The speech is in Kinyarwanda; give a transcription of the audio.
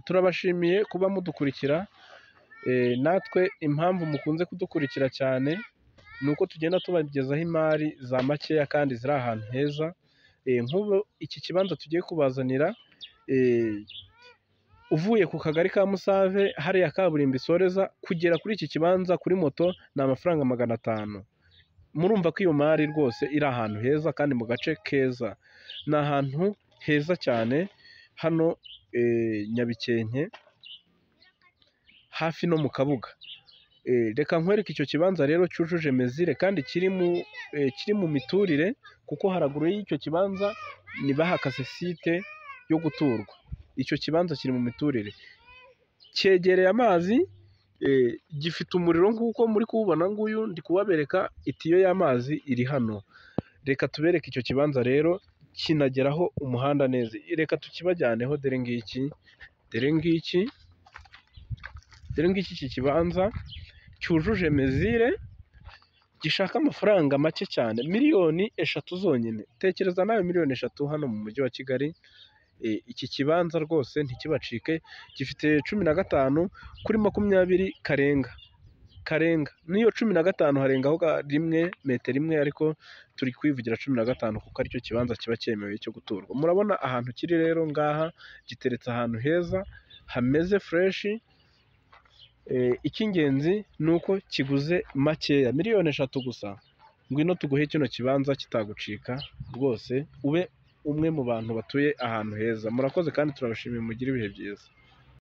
Turabashimiye kuba mudukurikira, natwe impamvu mukunze kudukurikira cyane ni uko tugenda tubagezaho imari za makeya kandi ziri ahantu heza. Nk'ubu iki kibanza tugiye kubazanira, uvuye ku kagari ka Musave hariya kaburimbo isoreza kugera kuri iki kibanza kuri moto ni amafaranga 500. Murumva ko iyo mari rwose iri ahantu heza kandi mu gace keza, ni ahantu heza cyane hano Nyabikenke hafi no mu Kabuga. Reka nkwereke icyo kibanza rero cyujuje mezire kandi kiri mu miturire, kuko haraguru y'icyo kibanza ni bahakase site yo guturwa. Icyo kibanza kiri mu miturire, cyegereye amazi, gifite umuriro nk'uko muri kuwubona nguyu, ndi kubabereka itiyo y'amazi iri hano. Reka tubereke icyo kibanza rero kinageraho umuhanda neza, reka tukibajyaneho. Dore ngiki, dore ngiki, dore ngiki iki kibanza cyujuje mezire, gishaka amafaranga make cyane, miliyoni 3 zonyine. Tekereza nawe miliyoni 3 hano mu mujyi wa Kigali. Iki kibanza rwose ntikibacike, gifite 15 kuri 20 karenga, karenga n'iyo 15 harengaho rimwe, metero imwe, ariko turi kwivugira 15 kuko aricyo kibanza kiba cyemewe cyo guturwa. Murabona ahantu kiri rero ngaha, giteretse ahantu heza hameze fresh. Icy'ingenzi ni uko kiguze makeya, miliyoni 3 gusa. Ngwino tuguhe kino kibanza kitagucika rwose, ube umwe mu bantu batuye ahantu heza. Murakoze kandi turabashimiye, mugire ibihe byiza.